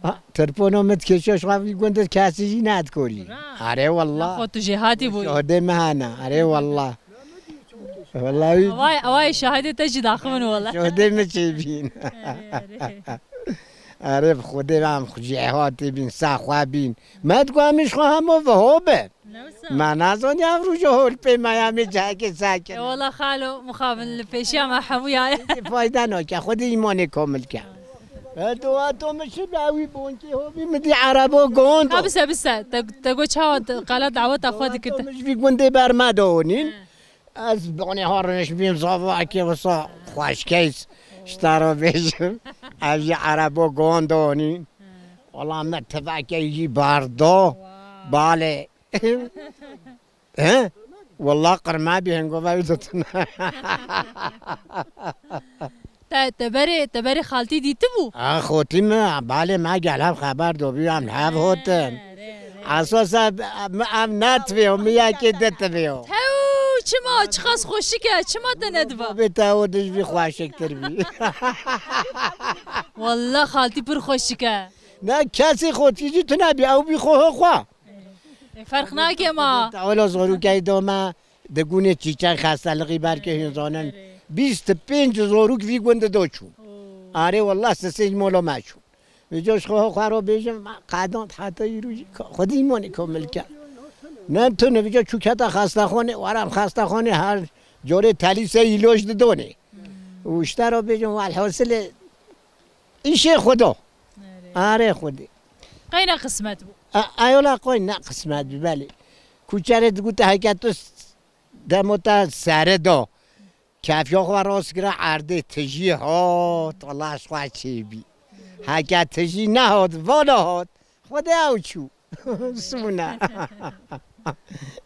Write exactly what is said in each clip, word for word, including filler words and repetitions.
Ha, tirpono min dikêşe, ji xwe vî gund kesî jî nedikorî. Are wallah. Xwe tu jêhatî bûyî. Şohdê me hene. Are wallah. Wallahî. Away, away şahidê te jî daxivin wallah. Şohdê min çêbîn. Are, are. Are, bi Xwedê em jêhatî bîn, saxwe bîn. Me digo em ji xwe hemû viho bin. Me nazanî ev rûja hol pê me ya, me cihekê sakin. E, wala xalo, mixabin li pêşiya me hemû ya. Fayda nake, Xwedê îmanê komil ke. E, dua to min şi be wî bonkê ho bî, min dî erebo gond. Ka bise, bise. Te, te got çawa te, qala daweta xwe dikir te. Min ji vî gundê ber me donîn. He. Ez bonê ha rêş bîm zavakê wisa xweşkeys. Ji te re bêjim. Ez jî erebo gond donîn. He. Wala me tivekê jî berdo. Wow. Balê. He? Wallah qirma bî hingova wî ditin. Te, te berê, te berê xaltî dîtibû? A, xotî me, balê me gel hev xeber dobî, em hev hotin. Esas ev, ev, ev ne tivê o, mi yekê di tivê o. Tew, çima, çiqas xweşik e, çima te nediba? Bê te o dijbî xweşiktir bî. Wallah xaltî pir xweşik e. Ne kesî xotî jî tune bî, ew bî xwe ho xwe. E, ferq nake ma. Tawela zorûkey do me, di gunê çîçek xestelixî belkê hûn zanin. Bîst û pênc zorûk vî gundê do çû. Oo. Arê wallah sisê ji molo me çû. Vêca ji xwe xwe ro bêjim, me qedan heta îro jî ka-, xwedî îmanê komil ke. Ne tune vêca çû keta xestaxanê, waram xestaxanê her corê telî se îloj didonê. Û ji te ro bêjim, welhasilê, Îşê Xweda. Erê. Arê Xwedê. Qey ne qismet bû? A, ayola qoy ne qismet bû, belê. Kuçerê digute heke tu s-, demo te sere da. Kefiya xwe rast kira erdê tijî hat, Allah ji xwe çêbî. Heke tijî nehat, vana hat. Xwedê ew çû. Sûne.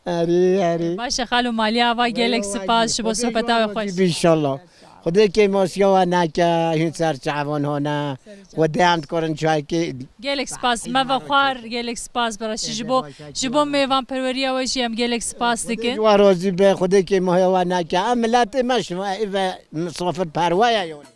Erê, erê. Baş e, xalo Maliye Ava, gelek spas ji bo sohbeta we xweş. Înşallah. Xwedê kêmasiya we neke, hîn ser çavan hone. Xwedê em dikarin çayekê. Gelek spas, me ve xwar, gelek spas bira ji bo, ji bo mêvanperweriya we jî em gelek spas dikin. Xwedê ji we razî be, Xwedê kêmasiya we neke. Em miletê me şima ê ve misafirperwer ye yani.